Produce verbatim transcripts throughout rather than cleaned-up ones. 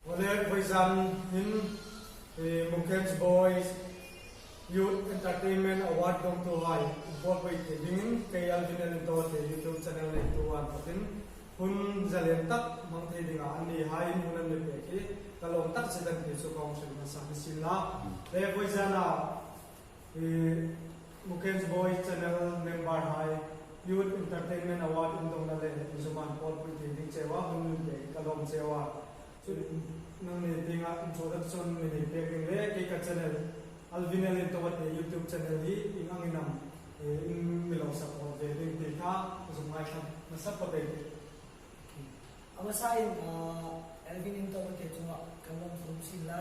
Awle, vawizan hin, eh, Mukhenz Boys Youth Entertainment Award dongtuhai inpawlpui thei dingin kei Alvin L N Tawte YouTube channel nei tu an patin hun zalen tak hmang thei dinga annihai in hun an mi pek hi ka lawm tak zet an ti chu ka hung hril hmasa ni sien la. Le vawizana, eh, Mukhenz Boys channel member hai Youth Entertainment Award indongna le inzawmin pawlpui thei ding cheu a hun mi pek ka lawm cheu a. Chu nangni dinga introduction mi nei pek ding le kei ka channel Alvin L N Tawte YouTube channel hi ieng angin am, eh, in mi lo support ve ding ti kha zuk ngaithla nasa pei. A hmasain, ah, Alvin L N Tawte chunga kan lawmthu um sien la,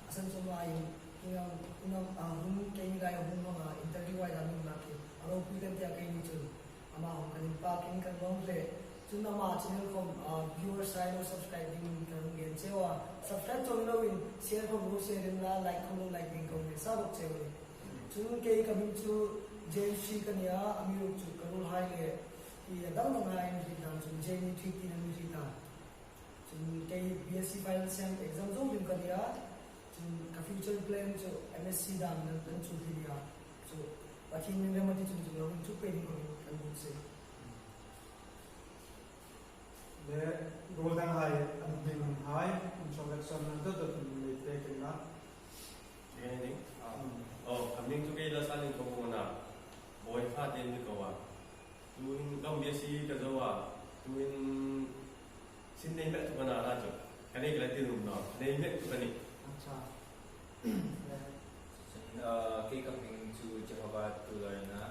a san chunga in, in ang, in ang, ah, hun keini lai hun hmanga interview ai dan min lak hi a ropui kan tia keini chun ama hung kan inpakin kan lawm hle. Chun ama channel khom, ah, viewers hai lo subscribe dingin kan hung ngen cheu a. Subscribe chauh ni loin share khom lo share inla, like khom lo like dingin kan hung ngen sa bawk cheu a nih. Chun kei ka hming chu James Shi ka nih a, amiruokchu ka ruolhai le hi a dang dang hai an hriet dan chun Jamie Thui tiin an mi hriet a. Chun kei B S C final sem exam zo hlim ka nih a. Chun ka future plan chu M S C dan nan, nan chu hlim a. Chu Pathienin rem a ti chun chu lo inchuk pei ding khom kan buotsai. Le ruol danghai an hming hai introduction nan dawt dawt mi nei pek inla. Nge ni? Ah. Hmm. Oh, ka hming chu kei Lalsangin ka hung a. Boifa tiin mi ko a. Tuhin ka B S C ka zo a. Tuhin sin nei mek tu ka na la chu. Ka nei ka la ti rum naw. Nei mek tu ka nih. Acha. Le. Chun, ah, kei ka hming chu Jehovah Tuloi a nih a.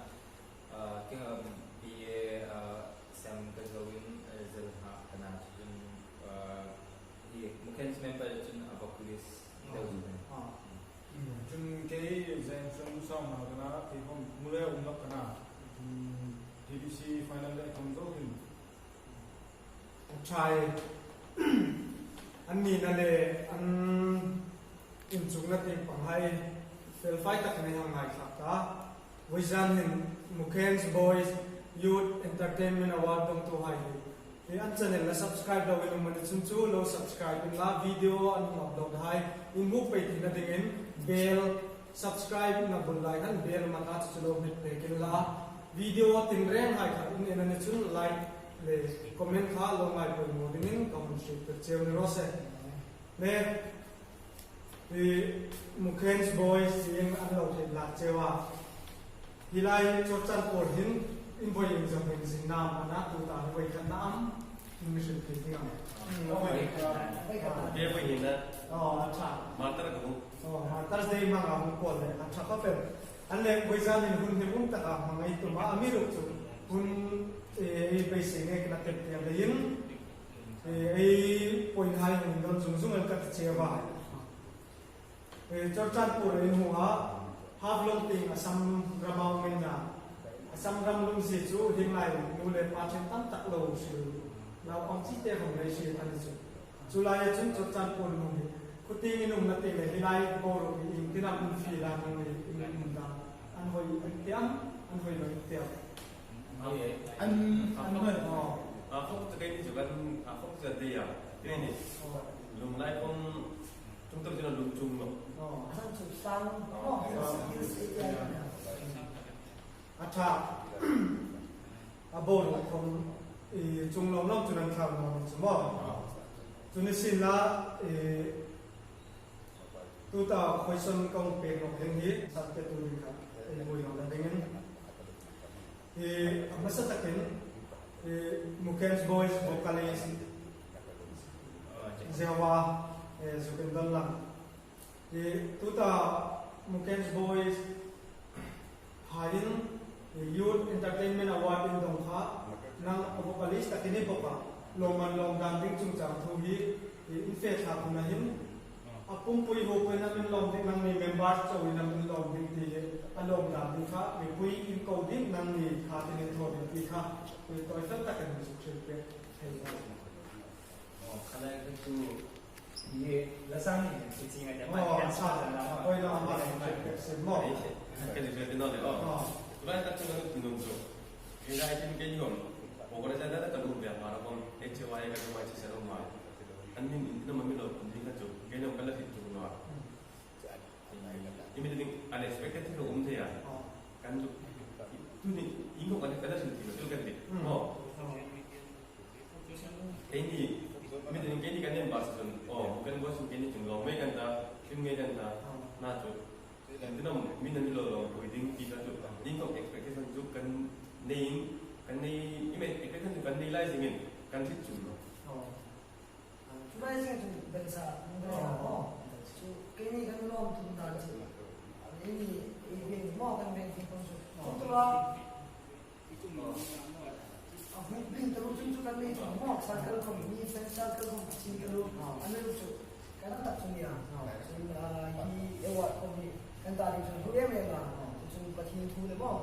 Ah, kei hi B A, ah, sem ka zoin, eh, result nghak ka na chun, ah, hi Mukhenz member chun a vocalist deu chu nih. Ah. Chun kei James Sawmnga ka nih a, kei khom hmu le um lawk ka nih a. Chun T B C final le khom zo hlim. A ṭha e. An nina le an inchukna tieng pang hai felfai tak nei hang ngaithlak ta. Vawizan hin Mukhenz Boys Youth Entertainment Award dongtuhai hi, hi an channel la subscribe lo in um a ni chun chu lo subscribe inla, video an hung upload hai in hmu pei theina dingin bell, subscribe-na bul lai khan bell mat a chu lo hmet pek inla, video tinreng hai kha in en a ni chun like le comment kha lo ngai poimaw dingin ka hung hriet pek cheu ni raw se. Le, hi Mukhenz Boys tiin an lo hriet lak cheu a. Hi lai Churachandpur hin in voi iengzam inzinna am a na, tuta hi voi khatna am, in mi hril thei ding am? Kei voi hi na. Oh, a ṭha. Martyr ka hung. Oh, Martyrs Day hmanga hung kuol le, a ṭha khawp el. An le, vawizan hin hun hnemhmum taka hmang ei tum a, amiruokchu hun, eh, ei beisei ngei ka na tel tel leiin, eh, ei point hai hung dawn zung zung el ka ti cheu a. Eh, Churachandpur in hung a, Haflong tieng Assam rama um in a, Assam ram lungzie chu hieng lai nu le pa ṭhen tam tak lo hril, naupang chite khom lei hril a ni chu. Chu laia chun Churachandpur nu hi, khutieng in umna tieng le hi lai boruok hi ieng tin am in fiel a, nangni in um dan, an hoi an ti am, an hoi lo in ti am? An, an hoi. Oh. A khawm chu keini chu kan, a khawm chu kan ti a. Keini. Oh. Lunglai khom, tum tum chu lung chung lo. Oh. Asan chu sang. Oh. Oh. A ṭha. A boruok khom, i, chung lawm lawm chun an thlar naw chu maw. Chu ni sien la, i, tuta question ka hung pek nawk ding hi, sap te tu ding kha, ei buoi nawna dingin. I, a hmasa takin, i, Mukhenz Boys vocalist, Jehovah, eh, zuk en dawn lang. I, tuta Mukhenz Boys haiin, i, Youth Entertainment Award in dong kha, nang a vocalist takin i bawk a, lawmman lawm dan ding chungchang thu hi, i, in fe thlak hun a hin, a pumpui huopuiin am in lawm ding, nangni members chauin am in lawm ding ti hi, a lawm dan ding kha, mipui in ko ding, nangni kha tin in thaw ding ti kha, i, tawi fel takin zuk hril pek thei naw. Oh, khalai ka chu, ye, la sang ni, si chi nga ja. Oh, ma, sa, sa, na, ma. Oi, na, ma, sa, sa, sa, mo. Ka ni, ka ni, no, le, oh. Oh. Tulai ka chu, ka chu, nung chu. Ye, la, kin, kin, yom. Oh, ka sa, na, ka lu, ya, ma, ra, bom. E, chi, wa, ye, ka chu, wa, chi, sa, lo, ma. An nin in tina mami lo, an nin ka chu, kei lo ka la hit chu naw. Hmm. I mi ding unexpected thil um thei a. Oh. Kan chu, tu ni, in ko kan ka la hit chu, tu kan ti. Hmm. Oh. Oh. Kei ni, mi ding kei ni kan nen ba sa chun. Oh, kan bo chun kei ni chun lo, mei kan ta, kin mei kan ta. Oh. Na chu. Kan tina mi na mi lo lo, pui ding ti ka chu. In ko expectation chu kan nei in, kan nei, i mi expectation chu kan nei lai zingin, kan hit chu naw. Oh. Chu lai zing chu belsa, belsa maw. Chu keini kan lawm tum dan chu. Keini, ei veng maw kan veng tum pang chu. Chu tua, a hui bling taluo chun chu kan nei chu maw. Circle khom, mi friend circle khom, a chin taluo. A nei chu. Kan tak chu nia. Chun, ah, hi award khom hi. Kan ta ding chun hu em em la. Chun Pathien thu le maw.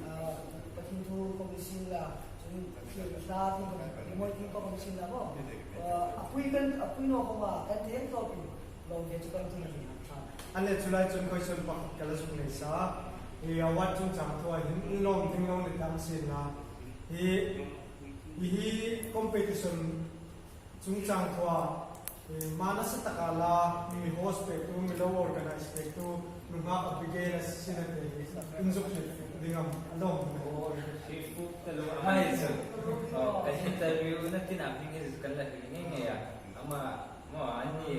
Ah, Pathien thu khom ni sin la. Chun thil hla ding khom, rimawi ding khom ni sin la maw. Ah, a pui kan, a pui naw khom a, kan thei tawpin lawm ve chu kan tum a ni. A le chu lai chun question pakhat ka la zuk nei sa. Hi award chungchang thua hin in lawm ding lo ni tam sin la. Hi, hi competition chungchang thua, eh, ma nasa taka la, mi host pektu, mi lo organize pektu, nunghak Abigail Sinate, in zuk hriet ding am, a lawm. Hriet pek taluo, ama hi chu. Oh, ka interview na tina hming hi kan la hril ngei ngei a. Ama, maw, an ni,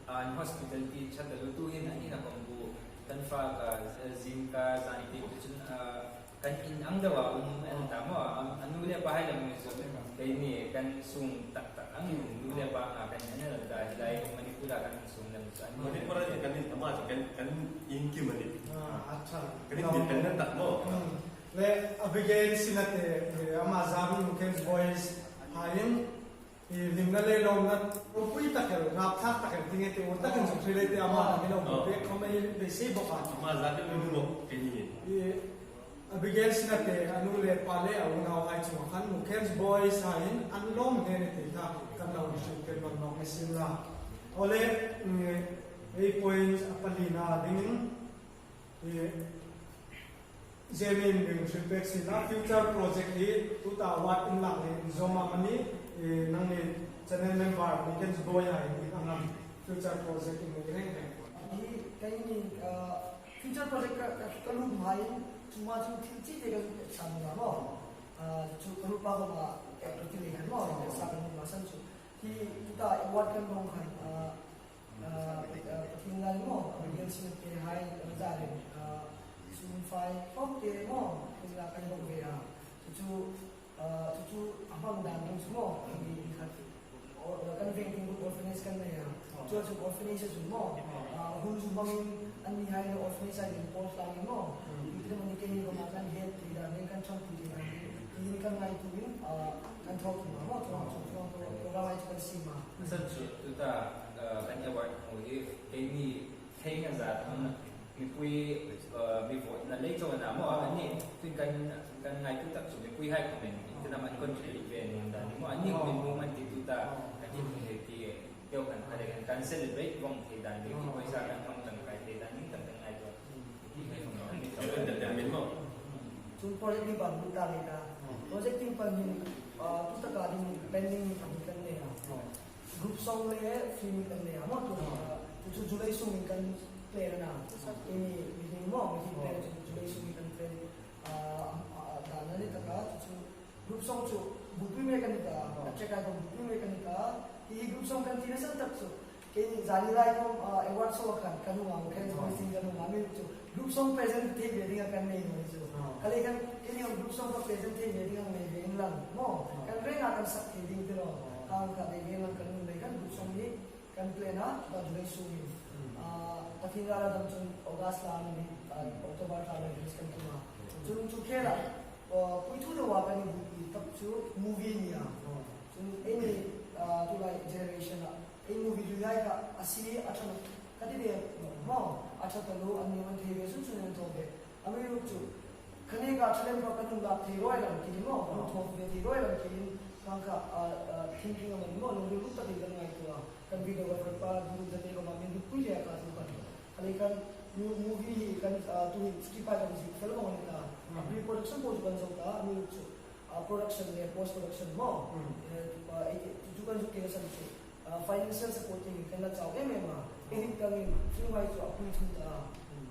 an hospitality ṭha taluo, tu hin an ina khom bu, kan fak a, zing ka, zan ti chun, ah, kan in ang deuha um an ta maw, a, a nu le pa hai lam mi chu, keini kan sung tak tak ang nu le pa nga kan en el ta, hi lai Manipur-a kan sung lam chu an ni. Manipur-a kan in, ama chu kan, kan in kim a ni. Ah, acha. Kan in independent tak maw. Hmm. Le Abigail Sinate, eh, ama Zabi Mukhenz Boys hai in, I hlimna le lawmna, ropui tak el, rapthlak tak el, ti nge ti ur takin zuk hril ei ti ama na mi lo, oh, pek khom ei beisei bok a. Ama zat mi lo, keini. I Abigail Sinate, a nu le pa le a unau hai chunga khan, Mukhenz Boys hai in, an lawm ngei a ni ti kha, kan lo hriet tel bang nawk ni sin la. Awle, mm, ei point a palina dingin, i Zemin min hril pek sin la, future project hi tuta award inlak le inzawm amani, eh, nangni channel member Mukhenz Boy hai in ang am future project in nei reng reng. Hi, keini, ah, future project ka, ka, ka lut hmain, chuma chu thil chi te ka lut san la maw. Ah, chu ka lut pa khom a, eh, ka ti le khan maw, sa ka lut hma san chu. Hi, tuta award kan hawng khan, ah, Ah, ah, Pathien la maw, Abigail Sinate hai, ah, zari, ah, sum fai, khom te maw, Pathien la kan hawng ve a. Chu chu, ah, chu chu a hmang dan ding chu maw, kan ni khat. O, kan veng tin orphanage kan nei a. Chu chu orphanage chu maw, ah, hun chu hmangin an ni hai orphanage a ding post la maw. Ti te maw ni keini khom a kan het thei dan, kan chang thei dan. Ti kan ngaituo in, ah, kan thawk thei maw, chu chu chu chu chu kan siem a. San chu, tuta, eh, kan award hmu hi, keini thei ngai zat ang, mipui, eh, mi vote na lei chauh a na maw, a ni, tin kan, kan ngaituo tak chu mipui hai comment, tin am an contribute ve nuom dan ni maw, a ni comment nuom an ti tuta, kan ti thei ti, deu kan, kan, kan celebrate vong thei dan ni, poisa kan hmang tangkai thei dan ni, kan, kan ngaituo. Entertainment maw. Chun project ni ban bu ta le ta. Project ni ban hin, ah, tu taka ding pending ni kan kan nei a. Group song le film kan nei a. Maw tu, ah, tu chu July sung kan play na. Ini, ini maw, ini play chu July sung kan play. Ah, ah, ta na le taka chu Group song chu, bupui me kan ni ta, a check a bupui me kan ni ta, hi group song kan ti na san tak chu. Keini zani lai khom, ah, award show khan, kan hung ang, kan hung sing kan hung ang, mi chu. Group song present thei ve ding a kan nei naw chu. Ka le kan, keini group song ka present thei ve ding a nei ve in lang, maw. Kan reng a kan sak thei ding ti lo. Kan ka nei ve lang kan nei kan group song ni. Kan plan a, ta July sung ni. Ah, Pathien la dam chun August la ni, ah, October thla la release kan tum a. Chun chu khela, ah, pui thu deu a kan inbuoipui tak chu movie ni a. Chun eini, ah, tulai generation a, ei movie hlui lai kha, a si a ṭha ka ti ve maw, a ṭha taluo, an ni an thei ve sun sun an thaw ve. Amiruokchu, kha neka ṭha lem kha kan hung lak thei rawi lang khin maw, kan hung thaw ve thei rawi lang khin, kan kha, ah, ah, thinking a man maw, lungril lut takin kan ngaituo a. Kan videographer pa, Guru Zate khom a min lut pui le a ka tu kan. Kha le kan, mu-, movie hi kan, ah, tu hi script pa kan zik fel maw ni ta. Pre-production po chu kan zo ta, amiruokchu, ah, production le post production maw. Eh, tu pa, eh, tu, tu kan zuk ke san chu. Ah, financial support ding kan la chau em em a. Edit dingin film hai chu a pui thum ta.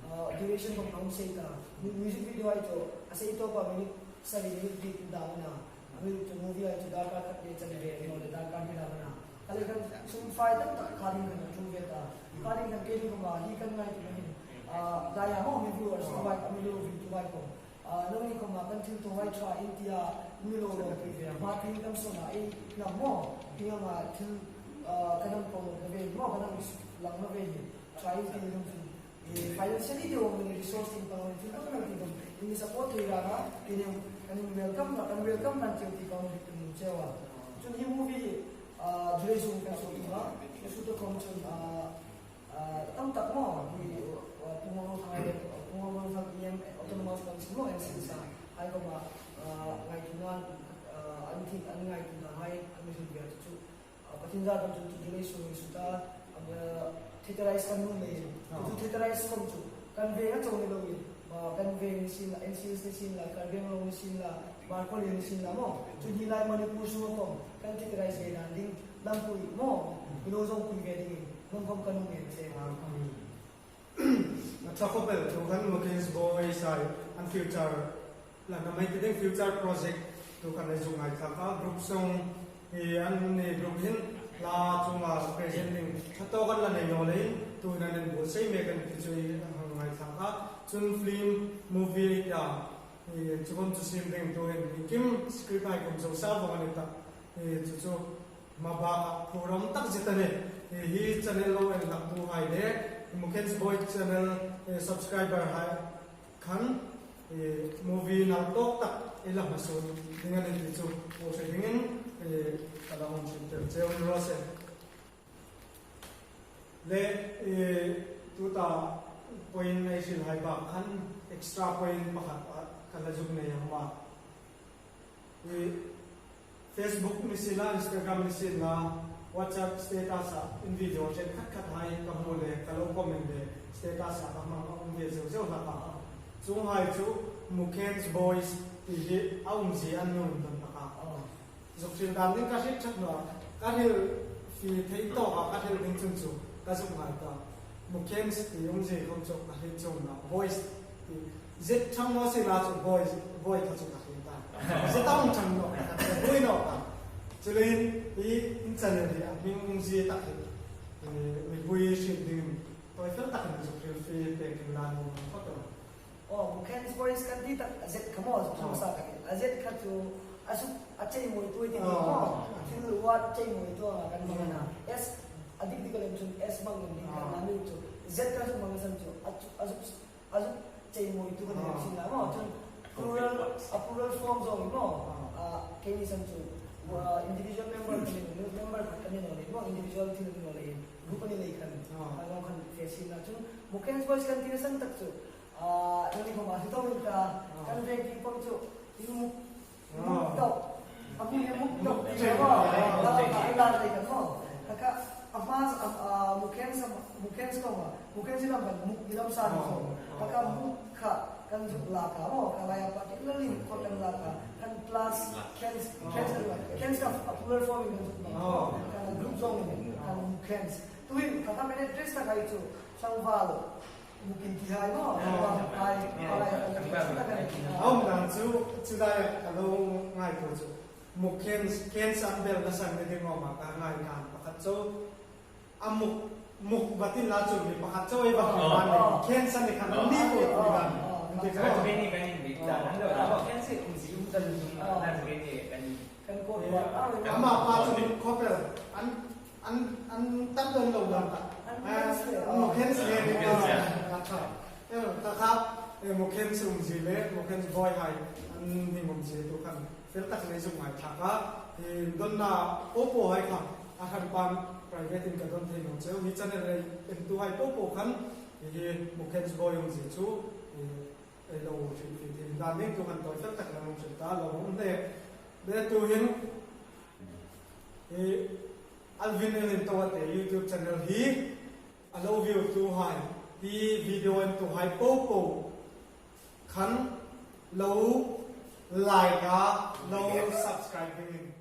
Ah, duration khom a hung sei ta. Mu-, music video hai chu a sei tawp a, minute sari, minute hni dang a na. A music chu movie hai chu darkar khat le chanve, no le darkar hni dang a na. A le khan sum fai tam tak kha ding khan a ṭhu ve ta. Kha ding khan kei ding khom a hi kan ngaituo hin, ah, dai a maw mi viewers, tu vai, mi lo view tu vai khom. Ah, nangni khom a kan thilthaw hai ṭha in tia mi lo lo pui ve. Hma tieng kan sawn a, ei hnam maw, tieng a thil, ah, kan hang promote na ve maw, kan hang lang na ve hi. Ṭha in ti hnam chu. Eh, financially deu maw, resource tieng pang thil dang dang tieng khom in support thei rang a, tieng kan welcome na, kan welcome na cheu ti kan hriet tum cheu a. Chun hi movie, ah, July sung kan shoot a, shoot khom chun, ah, Ah, tam tak maw, hi, ah, Pu Ngawngbawlthang le, Pu Ngawngbawlthang E M Autonomous Council maw, N C S a, hai khom a, ah, ngaituona, ah, an thil, an ngaituona hai, an mi hril ve chu chu, ah, Pathian zâr kan chu chu July sung ni suta, ah, theaterize kan nun le, chu chu theaterize khom chu, kan veng a chau ni lo in, ah, kan veng ni sien la, N C S ni sien la, Karbi Anglong ni sien la, Markhawlien ni sien la maw, chu hi lai Manipur sung khom, kan theaterize ve dan ding, lampui maw, i lo zong pui ve dingin, hmun khom kan hung en che. A ṭha khawp el, tu khan Mukhens Boys hai, an future, la na mai ti ding future project, tu khan ei zuk ngaithlak a, group song, i an ni group hin, la chunga present ding, ṭha tawk an la nei naw leiin, tu hin an inbuotsai mek an ti chu ei hang ngaithlak a, chun film, movie ta, i chu khom chu siem ding tu hin, kim script hai khom zo sa vong a ni ta, i chu chu, Hma bak a program tak zet a nih. Eh, hi channel lo en hlak tu hai le, Mukhens Boys channel, eh, subscriber hai khan, eh, movie nal tawk tak ei la hmasawn ding a nih ti chu, aw hre dingin, eh, ka la hung hriltir cheu ni raw se. Le, eh, tuta point ei hril hai bak khan extra point pakhat a ka la zuk nei a hma. I Facebook ni sien la, Instagram ni sien la, WhatsApp status a in video chen khat khat hai ka hmu le, ka lo comment le, status a ka hmang a um ve zeu zeu hlak a. Chuong hai chu Mukhens Boys ti hi a umzie an nun don hlak a. Zuk hril dan ding ka hriet ṭhat naw a, ka hril fie thei tawk a, ka hril ding chun chu ka zuk ngai ta. Mukhens ti umzie khom chu ka hriet chuong naw, Boys ti Z ṭhang naw sien la chu Boys, Boy kha chu ka hriet ta. Z a hung ṭhang naw, ka hriet naw a. Chuleiin hi in channel hi a hming umzie tak hi, eh, mipui hriet dingin tawi fel takin zuk hril fie pek inla nuom khawp el. Aw, Mukhens Boys kan ti tak a Z kha maw, chu sa ka ti. A Z kha chu a suk a chei mawitu ti ni maw. Thil uat chei mawitu a kan hmang a na. S a dik dik a lem chun S hmang ding kan na mi chu. Z kan zuk hmang san chu a chu, a zuk, a zuk chei mawitu kan hmang sin la maw. Chun plural, a plural form zong maw. Ah, keini san chu, ah, individual member kan ni, member khat kan ni naw lei maw, individual thil ni naw lei, group a ni lei khan. Ah, kan hmang khan fe sin la chun Mukhens Boys kan ti san tak chu. Ah, nangni khom a hre tawk in ka, kan veng ping pong chu, in muk, muk tawk. A hming hi muk tawk ti maw. Ah, ka la lei kan maw. Kha kha, a hma, ah, Mukhens, Mukhens khom a, Mukhens lam kan muk ni lam sa ni khom. Kha kha muk kha kan zuk la ka maw, ka lai a particularly muk kha kan la ka. Kan plus, khens, khens kan la. Khens kha a plural form in kan zuk la. Kan group zong in, kan Mukhens. Tuhin, kha kha kan address ta kai chu, tlangval. Mukhens ti hai maw? Hai, hai, hai. A um dan chu, chu dai a lo ngaituo chu. Mukhens, Khens an bel na san ni ding maw ma ka ngai dan pakhat chu. A muk, muk batin la chu mi pakhat chu ei va hi dan ni. Khens an ni khan ni ko ti dan. Ti ko. Ka chu ni ka ni ni ta. An lo la. Khens um zi um ta lu. Na chu ni ka ni. Kan ko. Ama pa chu ni ko pel. An An, an tam don lo dan ta. An, ah, Mukhens le. Mukhens le. Acha. Eh, ta kha, eh, Mukhens umzie le, Mukhens Boy hai, an hming umzie tu khan. Fel tak le zuk ngaithlak a. Eh, donna popo hai kha. A hran pan private in ka don thei naw cheu. Hi channel le en tu hai popo khan. Eh, Mukhens Boy umzie chu. Eh, eh, lo hrilfie thei dan ding tu khan tawi fel tak la hung hril ta, lo hung le. Le tuhin. Eh, Alvin L N Toate YouTube channel hi a lo view tu hai, hi video en tu hai popo khan lo like a, lo subscribe dingin.